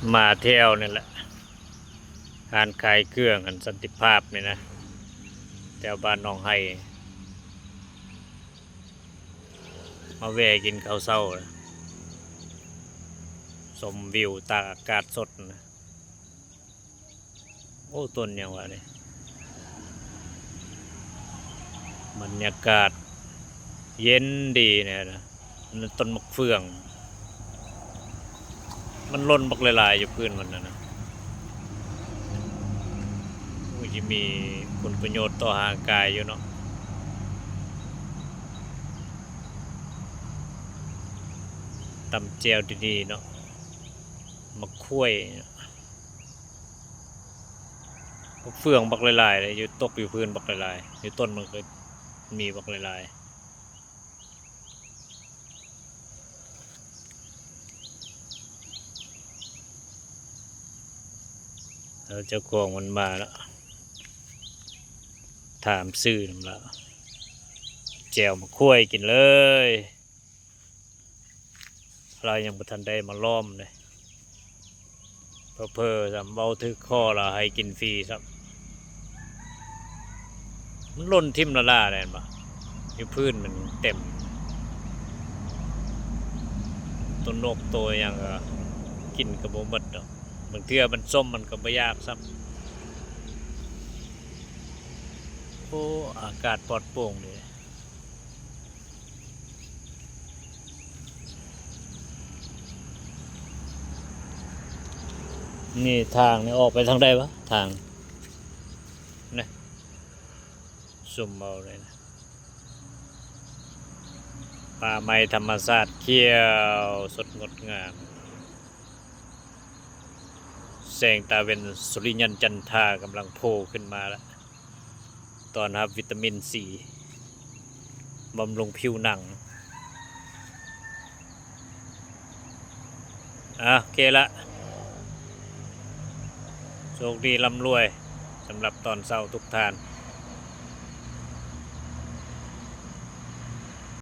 ມາແຖວນີ້ແຫຼະ ຮ້ານຂາຍເຄື່ອງອັນສັນຕິພາບນີ້ນະ ແຖວບ້ານໜອງໄຮ່ ມາແວ່ກິນເຂົ້າເຊົ້າ ຊົມວິວຕາກອາກາດສົດນະ. ໂອ້ ຕົ້ນຫຍັງວະນີ້ ບັນຍາກາດເຢັນດີແນວນະ. ອັນນັ້ນຕົ້ນໝາກເຟືອງ ມັນຫຼົ່ນບັກຫຼາຍໆ ຢູ່ພື້ນມັນນະ ໂອ້ຍ ຊິມີຜົນປະໂຫຍດຕໍ່ຮ່າງກາຍຢູ່ເນາະ. ຕຳແຈ່ວດີໆ ເນາະ ໝາກຂວຍ ໝາກເຟືອງບັກຫຼາຍໆ ເລີຍ ຢູ່ ຕົກຢູ່ພື້ນບັກຫຼາຍໆ ຢູ່ຕົ້ນມັນກໍມີບັກຫຼາຍໆ. ເຈົ້າຂອງມັນມາລະ ຖາມຊື້ນຳລະ ແຈ່ວໝາກຂວຍກິນເລີຍ. ລາວຍັງບໍ່ທັນໄດ້ມາລ້ອມເດ້ ເຜີໆຊ້ຳເວົ້າຖືກຄໍລາວໃຫ້ກິນຟຣີຊ້ຳ. ມັນຫຼົ່ນຖິ້ມລ້າໆ ແມ່ນບໍ່? ຢູ່ພື້ນມັນເຕັມ ໂຕນົກໂຕຫຍັງກໍກິນກໍບໍ່ໝົດດອກ. ບາງເທື່ອມັນສົ້ມມັນກໍບໍ່ຢາກຊ້ຳ. ໂອ້ ອາກາດປອດໂປ່ງເດ. ນີ້ທາງນີ້ອອກໄປທາງໃດວະ? ທາງນີ້ ຊຸມເອົາເລີຍນະ ປ່າໄມ້ທຳມະຊາດຂຽວສົດງົດງາມ. ແສງຕາເວັນສຸລິຍັນຈັນທາກຳລັງໂຜ່ຂຶ້ນມາລະ ຕ້ອນຮັບວິຕາມິນຊີ ບຳລຸງຜິວໜັງ. ອ່າ ໂອເຄລະ ໂຊກດີລ່ຳລວຍສຳລັບຕອນເຊົ້າທຸກທ່ານ.